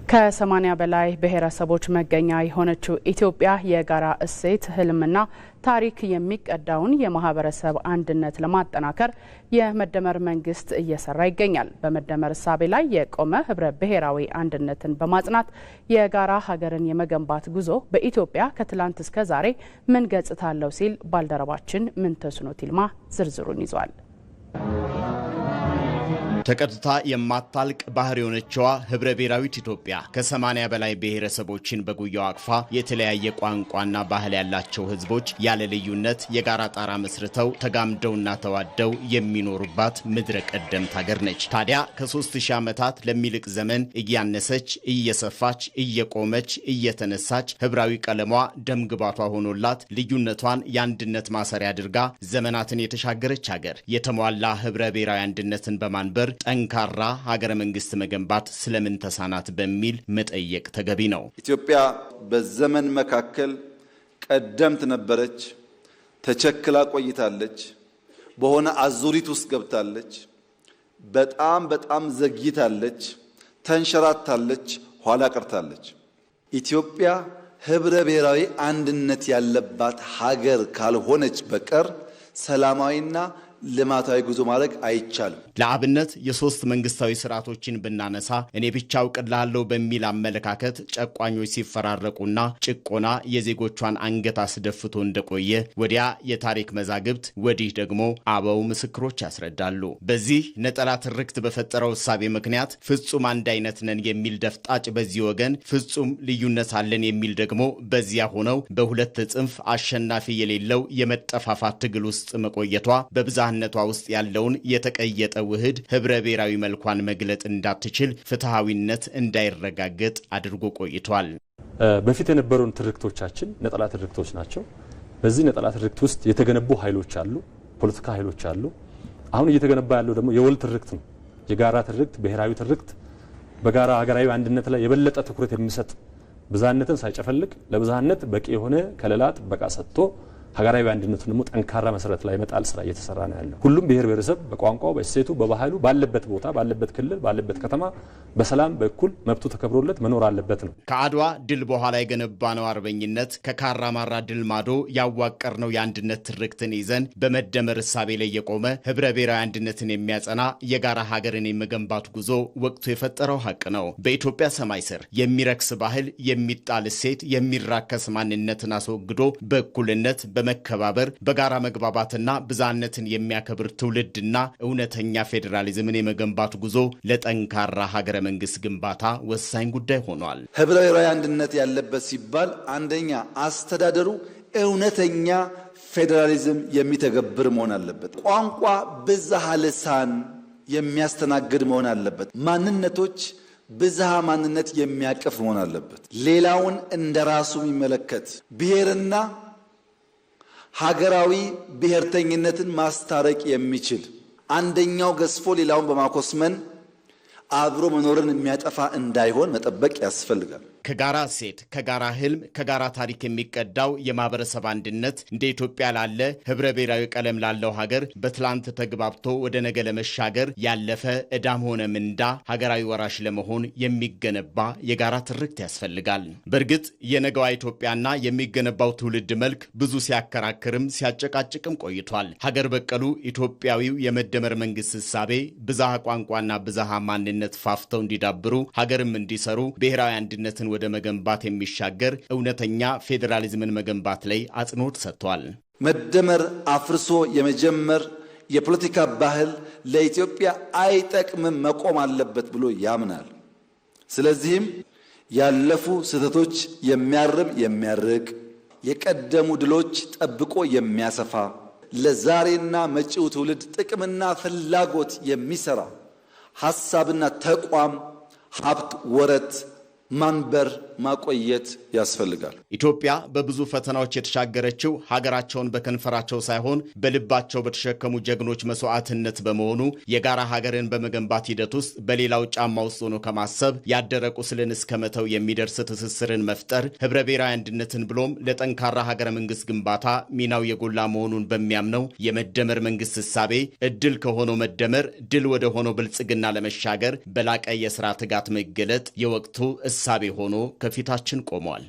ከ80 በላይ ብሔረሰቦች መገኛ የሆነችው ኢትዮጵያ የጋራ እሴት፣ ህልምና ታሪክ የሚቀዳውን የማህበረሰብ አንድነት ለማጠናከር የመደመር መንግስት እየሰራ ይገኛል። በመደመር እሳቤ ላይ የቆመ ህብረ ብሔራዊ አንድነትን በማጽናት የጋራ ሀገርን የመገንባት ጉዞ በኢትዮጵያ ከትላንት እስከ ዛሬ ምን ገጽታ አለው ሲል ባልደረባችን ምንተስኖት ይልማ ዝርዝሩን ይዟል። ተቀድታ የማታልቅ ባህር የሆነችዋ ህብረ ብሔራዊት ኢትዮጵያ ከ80 በላይ ብሔረሰቦችን በጉያው አቅፋ የተለያየ ቋንቋና ባህል ያላቸው ህዝቦች ያለ ልዩነት የጋራ ጣራ መስርተው ተጋምደውና ተዋደው የሚኖሩባት ምድረ ቀደምት ሀገር ነች። ታዲያ ከ3000 ዓመታት ለሚልቅ ዘመን እያነሰች፣ እየሰፋች፣ እየቆመች፣ እየተነሳች ህብራዊ ቀለሟ ደምግባቷ ሆኖላት ልዩነቷን የአንድነት ማሰሪያ አድርጋ ዘመናትን የተሻገረች ሀገር የተሟላ ህብረ ብሔራዊ አንድነትን በማንበር ጠንካራ ሀገረ መንግስት መገንባት ስለምን ተሳናት በሚል መጠየቅ ተገቢ ነው። ኢትዮጵያ በዘመን መካከል ቀደምት ነበረች። ተቸክላ ቆይታለች። በሆነ አዙሪት ውስጥ ገብታለች። በጣም በጣም ዘግይታለች። ተንሸራታለች። ኋላ ቀርታለች። ኢትዮጵያ ህብረ ብሔራዊ አንድነት ያለባት ሀገር ካልሆነች በቀር ሰላማዊና ልማታዊ ጉዞ ማድረግ አይቻልም። ለአብነት የሶስት መንግስታዊ ስርዓቶችን ብናነሳ እኔ ብቻ አውቅልሃለሁ በሚል አመለካከት ጨቋኞች ሲፈራረቁና ጭቆና የዜጎቿን አንገት አስደፍቶ እንደቆየ ወዲያ የታሪክ መዛግብት ወዲህ ደግሞ አበው ምስክሮች ያስረዳሉ። በዚህ ነጠላ ትርክት በፈጠረው እሳቤ ምክንያት ፍጹም አንድ አይነት ነን የሚል ደፍጣጭ በዚህ ወገን፣ ፍጹም ልዩነት አለን የሚል ደግሞ በዚያ ሆነው በሁለት ጽንፍ አሸናፊ የሌለው የመጠፋፋት ትግል ውስጥ መቆየቷ በብዝሃነቷ ውስጥ ያለውን የተቀየጠ ውህድ ህብረ ብሔራዊ መልኳን መግለጥ እንዳትችል፣ ፍትሐዊነት እንዳይረጋገጥ አድርጎ ቆይቷል። በፊት የነበሩን ትርክቶቻችን ነጠላ ትርክቶች ናቸው። በዚህ ነጠላ ትርክት ውስጥ የተገነቡ ኃይሎች አሉ፣ ፖለቲካ ኃይሎች አሉ። አሁን እየተገነባ ያለው ደግሞ የወል ትርክት ነው። የጋራ ትርክት፣ ብሔራዊ ትርክት በጋራ ሀገራዊ አንድነት ላይ የበለጠ ትኩረት የሚሰጥ፣ ብዝሃነትን ሳይጨፈልቅ፣ ለብዝሃነት በቂ የሆነ ከለላ ጥበቃ ሰጥቶ ሀገራዊ አንድነቱን ደግሞ ጠንካራ መሰረት ላይ መጣል ስራ እየተሰራ ነው ያለው። ሁሉም ብሔር ብሔረሰብ በቋንቋው፣ በእሴቱ፣ በባህሉ ባለበት ቦታ፣ ባለበት ክልል፣ ባለበት ከተማ በሰላም በእኩል መብቱ ተከብሮለት መኖር አለበት ነው። ከአድዋ ድል በኋላ የገነባነው አርበኝነት፣ ከካራማራ ድል ማዶ ያዋቀርነው የአንድነት ትርክትን ይዘን በመደመር እሳቤ ላይ የቆመ ህብረ ብሔራዊ አንድነትን የሚያጸና የጋራ ሀገርን የመገንባት ጉዞ ወቅቱ የፈጠረው ሀቅ ነው። በኢትዮጵያ ሰማይ ስር የሚረክስ ባህል፣ የሚጣል እሴት፣ የሚራከስ ማንነትን አስወግዶ በእኩልነት፣ በመከባበር፣ በጋራ መግባባትና ብዝሃነትን የሚያከብር ትውልድና እውነተኛ ፌዴራሊዝምን የመገንባት ጉዞ ለጠንካራ ሀገረ መንግስት ግንባታ ወሳኝ ጉዳይ ሆኗል። ህብረ ብሔራዊ አንድነት ያለበት ሲባል አንደኛ አስተዳደሩ እውነተኛ ፌዴራሊዝም የሚተገብር መሆን አለበት። ቋንቋ ብዝሃ ልሳን የሚያስተናግድ መሆን አለበት። ማንነቶች ብዝሃ ማንነት የሚያቅፍ መሆን አለበት። ሌላውን እንደ ራሱ የሚመለከት፣ ብሔርና ሀገራዊ ብሔርተኝነትን ማስታረቅ የሚችል፣ አንደኛው ገዝፎ ሌላውን በማኮስመን አብሮ መኖርን የሚያጠፋ እንዳይሆን መጠበቅ ያስፈልጋል። ከጋራ እሴት፣ ከጋራ ህልም፣ ከጋራ ታሪክ የሚቀዳው የማህበረሰብ አንድነት እንደ ኢትዮጵያ ላለ ህብረ ብሔራዊ ቀለም ላለው ሀገር በትላንት ተግባብቶ ወደ ነገ ለመሻገር ያለፈ ዕዳም ሆነ ምንዳ ሀገራዊ ወራሽ ለመሆን የሚገነባ የጋራ ትርክት ያስፈልጋል። በእርግጥ የነገዋ ኢትዮጵያና የሚገነባው ትውልድ መልክ ብዙ ሲያከራክርም ሲያጨቃጭቅም ቆይቷል። ሀገር በቀሉ ኢትዮጵያዊው የመደመር መንግስት እሳቤ ብዝሃ ቋንቋና ብዝሃ ማንነት ፋፍተው እንዲዳብሩ፣ ሀገርም እንዲሰሩ፣ ብሔራዊ አንድነትን ወደ መገንባት የሚሻገር እውነተኛ ፌዴራሊዝምን መገንባት ላይ አጽንኦት ሰጥቷል። መደመር አፍርሶ የመጀመር የፖለቲካ ባህል ለኢትዮጵያ አይጠቅምም፣ መቆም አለበት ብሎ ያምናል። ስለዚህም ያለፉ ስህተቶች የሚያርም፣ የሚያርቅ፣ የቀደሙ ድሎች ጠብቆ የሚያሰፋ፣ ለዛሬና መጪው ትውልድ ጥቅምና ፍላጎት የሚሰራ ሀሳብና ተቋም፣ ሀብት፣ ወረት ማንበር ማቆየት ያስፈልጋል። ኢትዮጵያ በብዙ ፈተናዎች የተሻገረችው ሀገራቸውን በከንፈራቸው ሳይሆን በልባቸው በተሸከሙ ጀግኖች መስዋዕትነት በመሆኑ የጋራ ሀገርን በመገንባት ሂደት ውስጥ በሌላው ጫማ ውስጥ ሆኖ ከማሰብ ያደረ ቁስልን እስከ መተው የሚደርስ ትስስርን መፍጠር ህብረ ብሔራዊ አንድነትን ብሎም ለጠንካራ ሀገረ መንግስት ግንባታ ሚናው የጎላ መሆኑን በሚያምነው የመደመር መንግስት እሳቤ እድል ከሆነው መደመር ድል ወደ ሆነው ብልጽግና ለመሻገር በላቀ የስራ ትጋት መገለጥ የወቅቱ እሳቤ እሳቤ ሆኖ ከፊታችን ቆሟል።